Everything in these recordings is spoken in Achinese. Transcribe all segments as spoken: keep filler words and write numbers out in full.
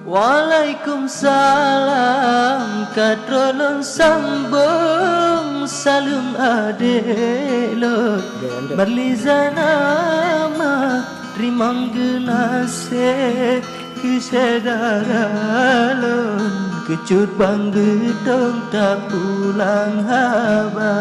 Waalaikumsalam, ka troh lôn sambong saleuem adék lôn. Marlizana ma teurimong geunaséh keu syedara lôn, keu Cut Bang Beutong tapulang haba.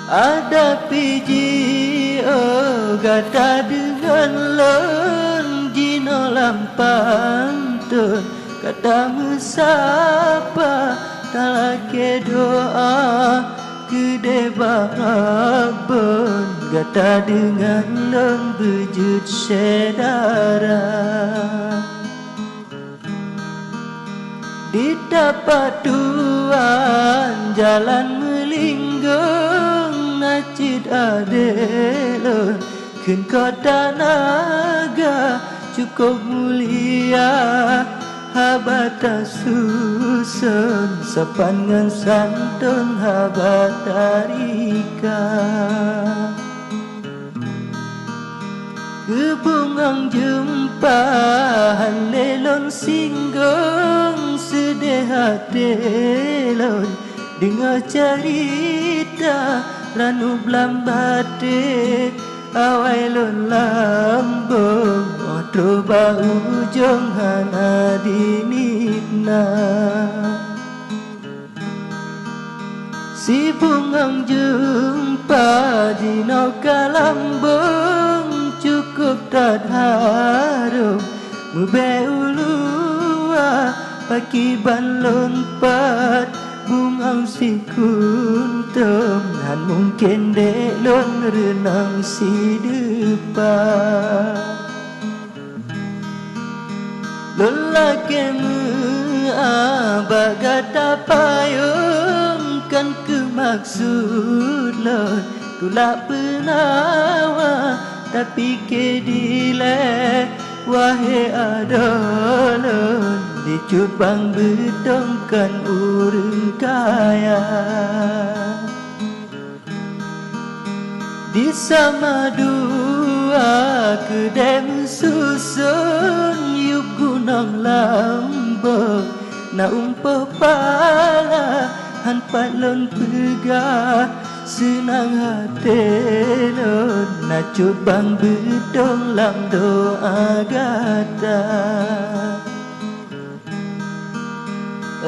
Adak pih jiôh gata deungon lôn jinoe lam pantôn, gata meusapa talakée doa keudeh bak Rabbon, gata deungon lôn beujeuet syedara. Di tapak tuan jalan meulinggong na cit adék lôn, kheun kota Naga cukôp mulia. Haba tasuson, sopan ngon santôn haba tarika. Keu bungong jeumpa han lé lôn singgong, seudeh até lôn deungoe carita Ranub Lam Baté. Awai lôn lambong, 'oh troh bak ujong hana diniet na. Si bungong jeumpa jinoe ka lambong, cukôp that harôm meubée uluwa. Pakriban lôn pat bungong sikuntôm, han mungken dék lôn reunong sideupah. Lôn lakée meu'ah bak gata payong, kon keuh maksud lôn tulak peunawa, tapi keu dilée wahé adoe lôn, di Cut Bang Beutong kon ureuëng kaya. Di Samadua keudée meususon, yup gunong lambong na umpôh pala, han pat lôn peugah seunang até lôn, na Cut Bang Beutong lam doa gata.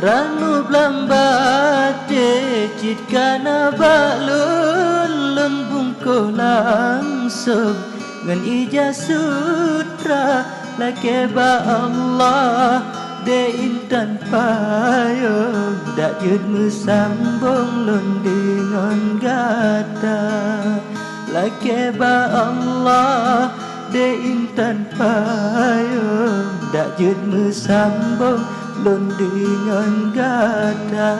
Ranub Lam Baté cit ka na bak lôn, lôn bungkôh langsong ngon ija sutra. Lakée bak Allah, dék intan payong, dak jeuet meusambong lôn deungon gata. Lakée bak Allah, dék intan payong, dak jeuet meusambong lôn deungon gata.